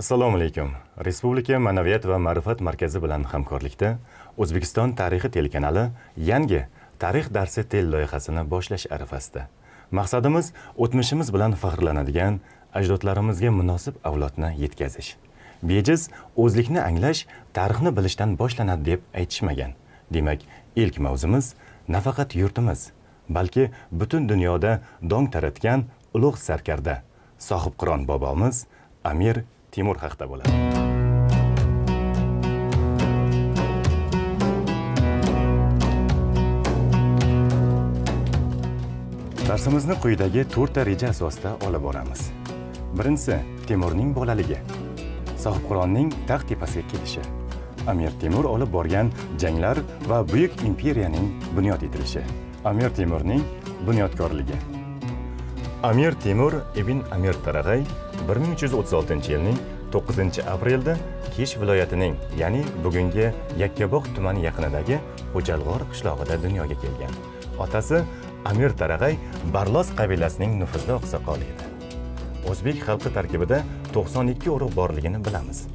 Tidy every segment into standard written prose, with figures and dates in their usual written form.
Assalomu alaykum. Respublika ma'naviyat va ma'rifat markazi bilan hamkorlikda O'zbekiston tarixi telekanali yangi Tarix darsi tel loyihasini boshlash arafasida. Maqsadimiz o'tmishimiz bilan faxrlanadigan ajdodlarimizga munosib avlodni yetkazish. Bejiz o'zlikni anglash tarixni bilishdan boshlanadi deb aytishmagan. Demak, ilk mavzumiz nafaqat yurtimiz, balki butun dunyoda dong taratgan ulug' sarkarda Sohibqiron bobomiz Amir Temur haqida bo'ladi. Darsimizni quyidagi to'rtta reja asosida olib boramiz. Birinchisi, Temurning bolaligi. Sohibqironning taxt tepasiga kelishi. Amir Temur olib borgan janglar va buyuk imperiyaning bunyod etilishi. Amir Temurning bunyodkorligi. Amir Temur ibn Amir Tarag'ay 1336-yilning 9-aprelda Kesh viloyatining, ya'ni bugungi Yakkabog' tumani yaqinidagi Xo'jalg'or qishlog'ida dunyoga kelgan. Otasi Amir Tarag'ay Barlos qabilasining nufuzli oqsoqoli edi. O'zbek xalqi tarkibida 92 urug' borligini bilamiz.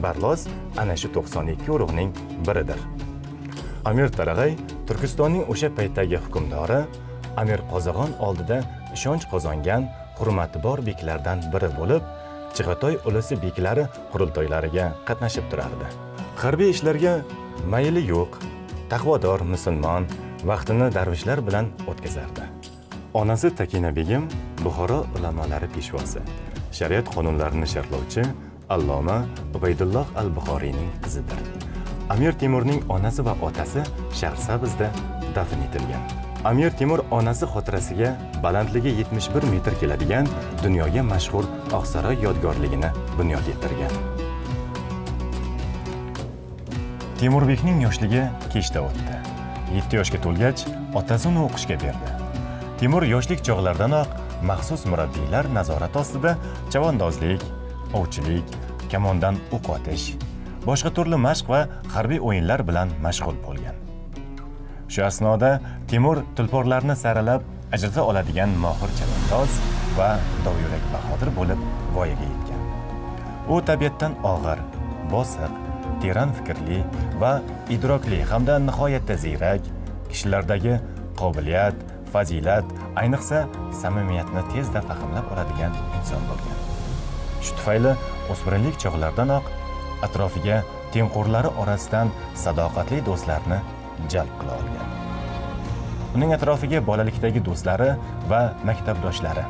Barlos ana shu 92 urug'ning biridir. Amir Tarag'ay Turkistonning o'sha paytdagi hukmdori Amir Qozog'on oldida ishonch qozongan hurmati bor beklardan biri bo'lib, Chig'atoy ulusi beklari qurultoylariga qatnashib turardi. Harbiy ishlarga mayli yo'q, taqvodor musulmon vaqtini darvishlar bilan o'tkazardi. Onasi Takina begim Buxoro ulamolari peshvosi, shariat qonunlarini sharhlovchi Alloma Ubaydulloh al-Buxoriyning qizidir. Amir Temurning onasi va otasi Shahrisabzda dafn etilgan. Amir Temur onasi xotirasiga balandligi 71 metr keladigan dunyoga mashhur Oqsaroy yodgorligini bunyod ettirgan. Temurbekning yoshligi kechda o'tdi. 7 yoshga to'lgach, otasi uni o'qishga berdi. Temur yoshlik chog'laridanoq maxsus murabbiylar nazorati ostida chavandozlik, ovchilik, kamondan o'q otish, boshqa turli mashq va harbiy o'yinlar bilan mashg'ul bo'lgan. Shu asnoda Temur tulporlarni saralab ajrata oladigan mohir chavandoz va dovyurak bahodir bo'lib voyaga yetgan. U tabiatdan og'ir, bosiq, teran fikrli va idrokli hamda nihoyatda ziyrak, kishilardagi qobiliyat, fazilat, ayniqsa samimiyatni tezda fahmlab oladigan inson bo'lgan. Shu tufayli o'spirinlik chog'laridanoq atrofiga tengqurlari orasidan sadoqatli do'stlarni jalb qila olgan. Uning atrofiga bolalikdagi do'stlari va maktabdoshlari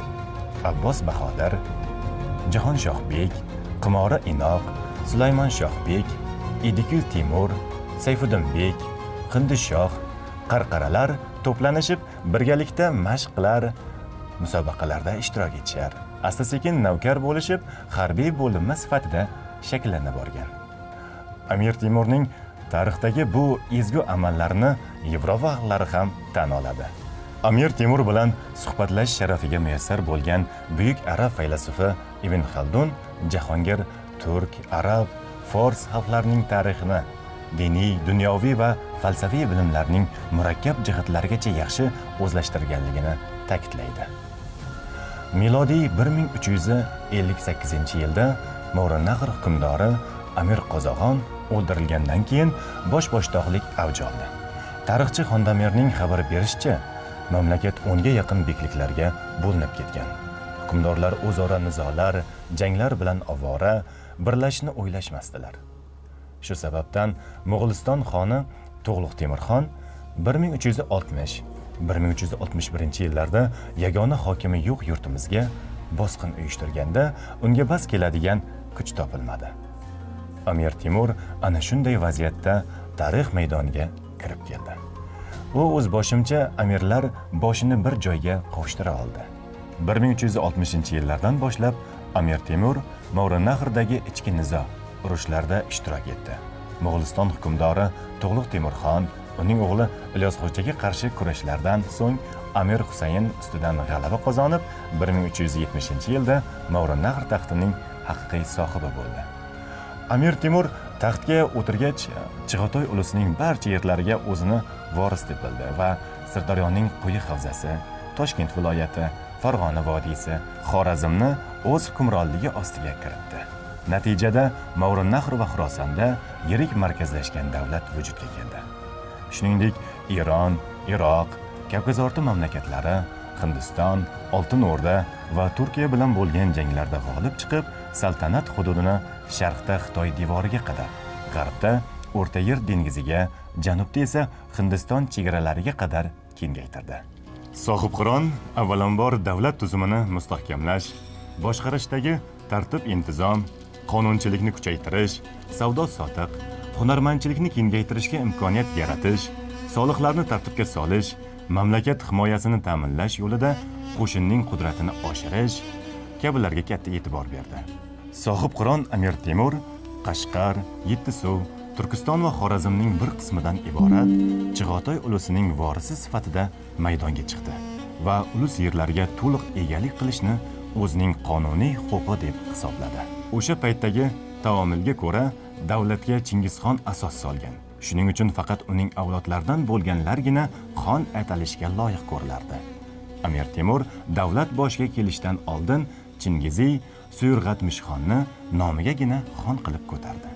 Abbos Bahodir, Jahonshohbek, Qimori Inoq, Sulaymon Shohbek, Idikul Temur, Sayfuddinbek, Hindishoh, Qarqaralar to'planishib birgalikda mashq qilar, musobaqalarda ishtirok etishar. Asta-sekin navkar bo'lishib, harbiy bo'linma sifatida shakllana borgan. Amir Temurning tarixdagi bu ezgu amallarini Yevropa xalqlari ham tan oladi. Amir Temur bilan suhbatlashish sharafiga muyassar bo'lgan buyuk arab faylasufi Ibn Xaldun jahongir turk, arab, fors xalqlarining tarixini, diniy, dunyoviy va falsafiy bilimlarning murakkab jihatlarigacha yaxshi o'zlashtirganligini ta'kidlaydi. Milodiy 1358-yilda Mo'ranahr hukmdori Amir Qozog'on o'ldirilgandan keyin bosh-boshdoqlik avj oldi. Tarixchi Xondamerning xabar berishicha, mamlakat 10 ga yaqin bekliklarga bo'linib ketgan. Hukmdorlar o'zaro nizolar, janglar bilan ovora, birlashishni o'ylashmasdilar. Shu sababdan Mo'g'uliston xoni Tug'luq Temurxon 1360-1361 yillarda yagona hokimi yo'q yurtimizga bosqin uyushtirganda unga bas keladigan kuch topilmadi. Amir Temur ana shunday vaziyatda tarix maydoniga kirib keldi. U o'z boshimcha amirlar boshini bir joyga qovushtira oldi. 1360-yillardan boshlab Amir Temur Mo'ranahrdagi ichki nizo, urushlarda ishtirok etdi. Mo'g'uliston hukmdori Tug'luq Temurxon, uning o'g'li Ilyosxo'jaga qarshi kurashlardan so'ng Amir Husayn ustidan g'alaba qozonib, 1370-yilda Mo'ranahr taxtining haqiqiy sohibi bo'ldi. Amir Temur taxtga o'tirgach, Chig'atoy ulusining barcha yerlariga o'zini voris deb bildi va Sirdaryoning quyi havzasi, Toshkent viloyati, Farg'ona vodiysi, Xorazmni o'z hukmronligi ostiga kiritdi. Natijada Mavrannahr va Xurosonda yirik markazlashgan davlat vujudga keldi. Shuningdek, Eron, Iroq, Kavkazorti mamlakatlari, Hindiston, Oltin O'rda va Turkiya bilan bo'lgan janglarda g'olib chiqib, saltanat hududini sharqda Xitoy devoriga qadar, g'arbda O'rta Yer dengiziga, janubda esa Hindiston chegaralariga qadar kengaytirdi. Sohibqiron avvalambor davlat tuzumini mustahkamlash, boshqarishdagi tartib-intizom, qonunchilikni kuchaytirish, savdo-sotiq, hunarmandchilikni kengaytirishga imkoniyat yaratish, soliqlarni tartibga solish, mamlakat himoyasini ta'minlash yo'lida qo'shinning qudratini oshirish kabilarga katta e'tibor berdi. Sohibqiron Amir Temur Qashqar, Yettisuv, Turkiston va Xorazmning bir qismidan iborat Chig'atoy ulusining vorisi sifatida maydonga chiqdi va ulus yerlariga to'liq egalik qilishni o'zining qonuniy huquqi deb hisobladi. O'sha paytdagi taomilga ko'ra davlatga Chingizxon asos solgan. Shuning uchun faqat uning avlodlaridan bo'lganlargina xon atalishga loyiq ko'rilardi. Amir Temur davlat boshiga kelishdan oldin Chingiziy Suyurg'atmishxonni nomigagina xon qilib ko'tardi.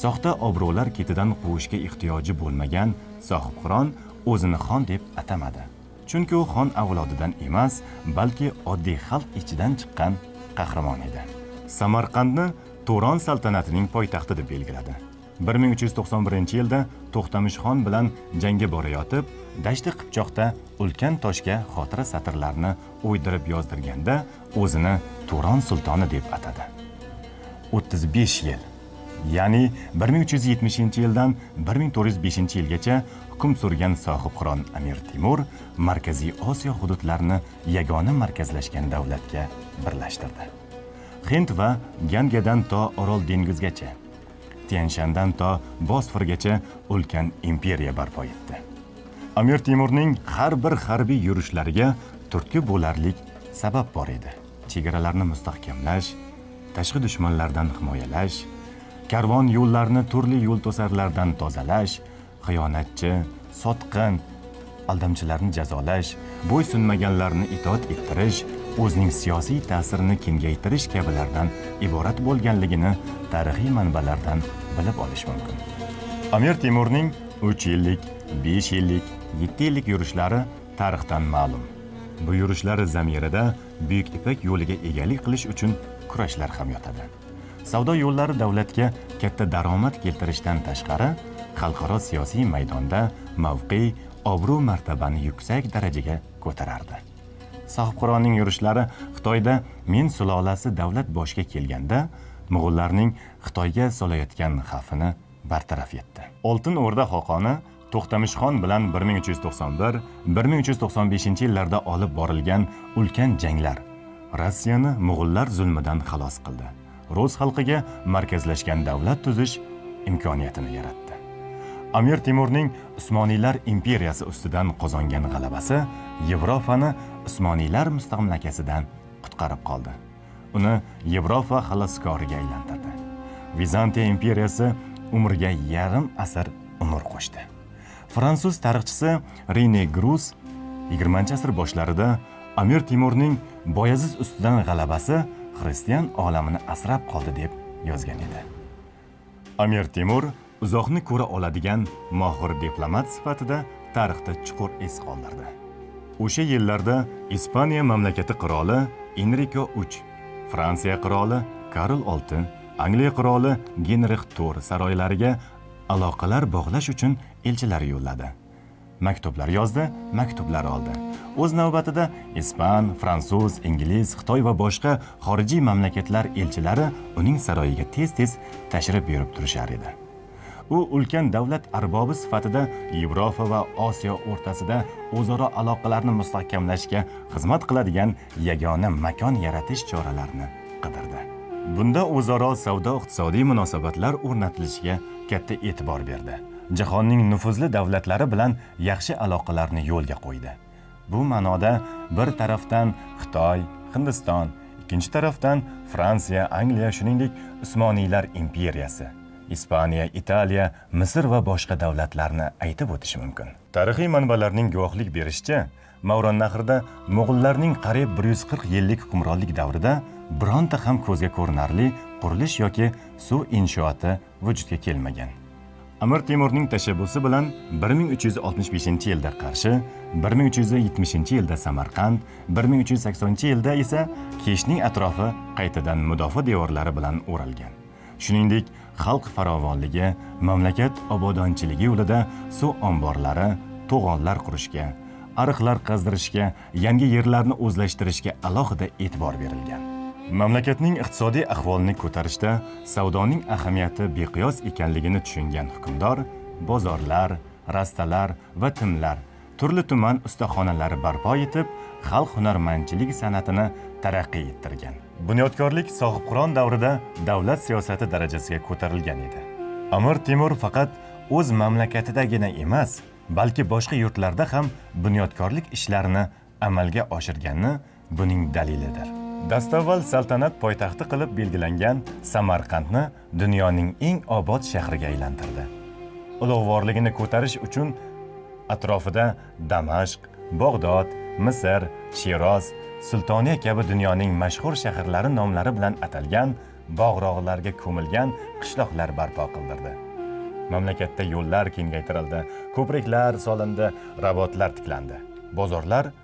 Soxta obro'lar ketidan quvishga ehtiyoji bo'lmagan Sohibqiron o'zini xon deb atamadi. Chunki u xon avlodidan emas, balki oddiy xalq ichidan chiqqan qahramon edi. Samarqandni Turon saltanatining poytaxti deb belgiladi. 1391-yilda To'xtamish xon bilan jangga borayotib, Dashti Qipchoqda ulkan toshga xotira satrlarini o'ydirib yozdirganda o'zini Turon sultoni deb atadi. 35 yil, ya'ni 1370-yildan 1405-yilgacha hukm surgan Sohibqiron Amir Temur Markaziy Osiyo hududlarini yagona markazlashgan davlatga birlashtirdi. Hind va Gangadan to Orol dengizgacha, Tianshandan to Bosforgacha ulkan imperiya barpo etdi. Amir Temurning har bir harbiy yurishlariga turtki bo'larlik sabab bor edi. Chegaralarni mustahkamlash, tashqi dushmanlardan himoyalash, karvon yo'llarini turli yo'l to'sarlardan tozalash, xiyonatchi, sotqin, aldamchilarni jazolash, bo'ysunmaganlarni itoat ettirish, o'zining siyosiy ta'sirini kengaytirish kabilardan iborat bo'lganligini tarixiy manbalardan bilib olish mumkin. Amir Temurning 3 yillik, 5 yillik, 7 yillik yurishlari tarixdan ma'lum. Bu yurishlar zamirida Buyuk Ipak yo'liga egalik qilish uchun kurashlar ham yotadi. Savdo yo'llari davlatga katta daromad keltirishdan tashqari, xalqaro siyosiy maydonda mavqe, obro' martabani yuksak darajaga ko'tarardi. Sohibqironning yurishlari Xitoyda Min sulolasi davlat boshiga kelganda Mo'g'ullarning Xitoyga solayotgan xavfini bartaraf etdi. Oltin O'rda xoqoni To'xtamishxon bilan 1391-1395 yillarda olib borilgan ulkan janglar Rossiyani mo'g'ullar zulmidan xalos qildi. Rus xalqiga markazlashgan davlat tuzish imkoniyatini yaratdi. Amir Temurning Usmoniylar imperiyasi ustidan qozongan g'alabasi Yevropani Usmoniylar mustamlakasidan qutqarib qoldi. Uni Yevropa xaloskoriga aylantirdi. Vizantiya imperiyasi umriga yarim asr umr qo'shdi. Fransuz tarixchisi Rene Grus 20-asr boshlarida Amir Temurning Boyazid ustidan g'alabasi xristian olamini asrab qoldi deb yozgan edi. Amir Temur uzoqni ko'ra oladigan mohir diplomat sifatida tarixda chuqur iz qoldirdi. O'sha yillarda Ispaniya mamlakati qiroli Enriko III, Fransiya qiroli Karl VI, Angliya qiroli Genrix IV saroylariga aloqalar bog'lash uchun elchilar yo'lladi. Maktublar yozdi, maktublar oldi. O'z navbatida ispan, fransuz, ingliz, xitoy va boshqa xorijiy mamlakatlar elchilari uning saroyiga tez-tez tashrif buyurib turishar edi. U ulkan davlat arbobi sifatida Yevropa va Osiyo o'rtasida o'zaro aloqalarni mustahkamlashga xizmat qiladigan yagona makon yaratish choralarini qidirdi. Bunda o'zaro savdo-iqtisodiy munosabatlar o'rnatilishiga katta e'tibor berdi. Jahonning nufuzli davlatlari bilan yaxshi aloqalarni yo'lga qo'ydi. Bu ma'noda bir tarafdan Xitoy, Hindiston, ikkinchi tarafdan Fransiya, Angliya, shuningdek Usmoniylar imperiyasi, Ispaniya, Italiya, Misr va boshqa davlatlarni aytib o'tish mumkin. Tarixiy manbalarning guvohlik berishicha, Mavronnahrda mo'g'ullarning qariyb 140 yillik hukmronlik davrida bironta ham ko'zga ko'rinarli qurilish yoki suv inshooti vujudga kelmagan. Amir Temurning tashabbusi bilan 1365-yilda Qarshi, 1370-yilda Samarqand, 1380-yilda esa Keshning atrofi qaytadan mudofaa devorlari bilan o'ralgan. Shuningdek, xalq farovonligi, mamlakat obodonchiligi yo'lida suv omborlari, to'g'onlar qurishga, ariqlar qazdirishga, yangi yerlarni o'zlashtirishga alohida e'tibor berilgan. Mamlakatning iqtisodiy ahvolini ko'tarishda savdoning ahamiyati beqiyos ekanligini tushungan hukmdor bozorlar, rastalar va timlar, turli tuman ustaxonalari barpo etib, xalq hunarmandchilik san'atini taraqqiy ettirgan. Bunyodkorlik Sohibqiron davrida davlat siyosati darajasiga ko'tarilgan edi. Amir Temur faqat o'z mamlakatidagina emas, balki boshqa yurtlarda ham bunyodkorlik ishlarini amalga oshirgani buning dalilidir. Dastavval saltanat poytaxti qilib belgilangan Samarqandni dunyoning eng obod shahriga aylantirdi. Ulug'vorligini ko'tarish uchun atrofida Damashq, Bog'dod, Misr, Sheroz, Sultoniya kabi dunyoning mashhur shaharlari nomlari bilan atalgan bog'roqlarga ko'milgan qishloqlar barpo qildirdi. Mamlakatda yo'llar kengaytirildi, ko'priklar solindi, rabotlar tiklandi, bozorlar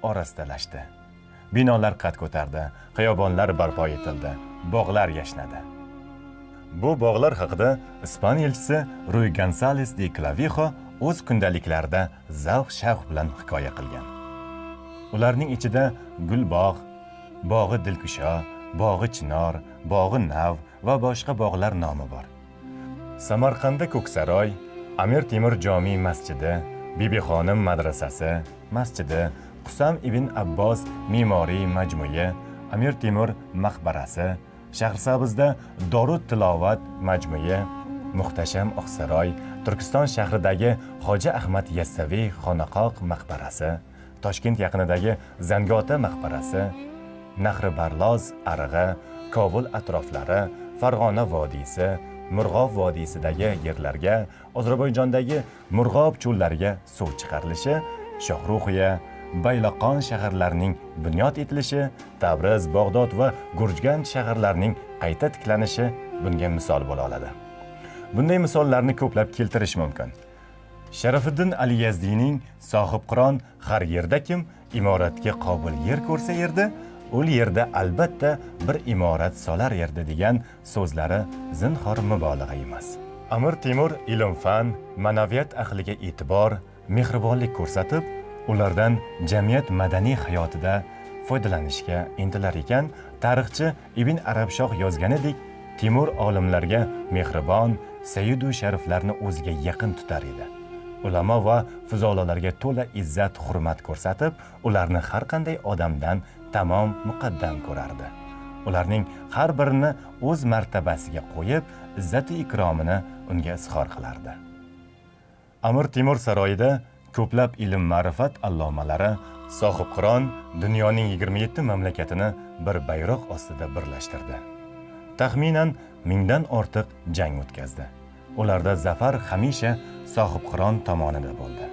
orastalashdi. Binolar qad ko'tardi, xiyobonlar barpo etildi, bog'lar yashnadi. Bu bog'lar haqida ispan elchisi Ruy Gonsales de Clavixo o'z kundaliklarida zavq shavq bilan hikoya qilgan. Ularning ichida Gulbog', Bog'i Dilkusho, Bog'i Chinor, Bog'i Nav va boshqa bog'lar nomi bor. Samarqandda Ko'ksaroy, Amir Temur jomiy masjidi, Bibixonim madrasasi, masjidi, Qusam ibn Abbos me'moriy majmui, Amir Temur maqbarasi, Shahrisabzda Dorut tilovat majmui, muhtasham Oqsaroy, Turkiston shahridagi Hoji Ahmad Yassaviy xonaqoq maqbarasi, Toshkent yaqinidagi Zangiota maqbarasi, Nahribarloz arig'i, Kobul atroflari, Farg'ona vodiysi, Murg'ob vodiysidagi yerlarga, Ozarbayjondagi Murg'ob cho'llariga suv chiqarilishi, Shohruxiya, Bayloqon shaharlarining bunyod etilishi, Tabriz, Bog'dod va Gurgan shaharlarining qayta tiklanishi bunga misol bo'la oladi. Bunday misollarni ko'plab keltirish mumkin. Sharafiddin Ali Yazdiyning "Sohibqiron har yerda kim imoratga qobil yer ko'rsa erdi, ul yerda albatta bir imorat solar erdi" degan so'zlari zinhor mubolag'a emas. Amir Temur ilm-fan, ma'naviyat ahliga e'tibor, mehribonlik ko'rsatib, ulardan jamiyat madaniy hayotida foydalanishga intilar ekan, tarixchi Ibn Arabshoh yozganidek, Temur olimlarga mehribon, sayyidu shariflarni o'ziga yaqin tutar edi. Ulamo va fuzolalarga to'la izzat hurmat ko'rsatib, ularni har qanday odamdan tamom muqaddam ko'rardi. Ularning har birini o'z martabasiga qo'yib, izzati ikromini unga izhor qilardi. Amir Temur saroyida ko'plab ilm ma'rifat allomalari, sohibqiron dunyoning 27 mamlakatini bir bayroq ostida birlashtirdi. Taxminan 1000 dan ortiq jang o'tkazdi. Ularda zafar hamisha sohibqiron tomonida bo'ldi.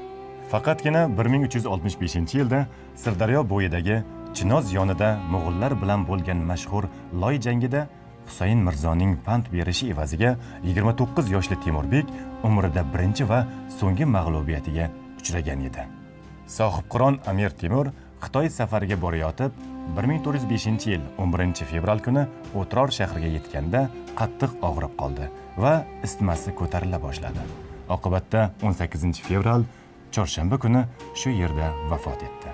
Faqatgina 1365 yilda Sirdaryo bo'yidagi Chinoz yonida mo'g'ullar bilan bo'lgan mashhur Loy jangida Husayn Mirzoning pand berishi evaziga 29 yoshli Temurbek umrida birinchi va so'nggi mag'lubiyatiga uchragan edi. Sohibqiron Amir Temur Xitoy safariga borayotib, 1405 yil 11 fevral kuni O'tror shahriga yetganda qattiq og'rib qoldi va isitmasi ko'tarila boshladi. Oqibatda 18 fevral chorshanba kuni shu yerda vafot etdi.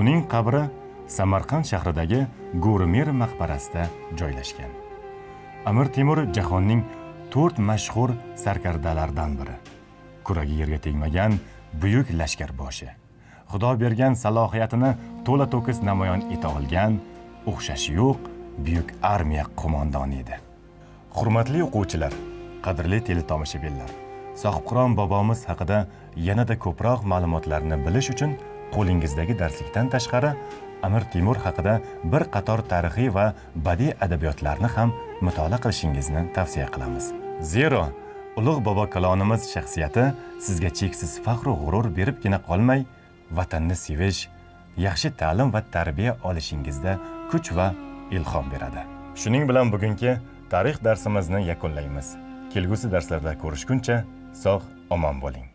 Uning qabri Samarqand shahridagi Go'rimir maqbarasida joylashgan. Amir Temur jahonning to'rt mashhur sarkardalaridan biri. Kuragi yerga tegmagan buyuk lashkarboshi. Xudo bergan salohiyatini to'la to'kis namoyon eta olgan, o'xshashi yo'q buyuk armiya qo'mondoni edi. Hurmatli o'quvchilar, qadrli teletomoshabinlar, Sohibqiron bobomiz haqida yanada ko'proq ma'lumotlarni bilish uchun qo'lingizdagi darslikdan tashqari Amir Temur haqida bir qator tarixiy va badiiy adabiyotlarni ham mutolaa qilishingizni tavsiya qilamiz. Zero ulug' bobo kalonimiz shaxsiyati sizga cheksiz faxru g'urur beribgina qolmay, vatanni sevish, yaxshi ta'lim va tarbiya olishingizda kuch va ilhom beradi. Shuning bilan bugungi tarix darsimizni yakunlaymiz. Kelgusi darslarda ko'rishguncha sog' omon bo'ling.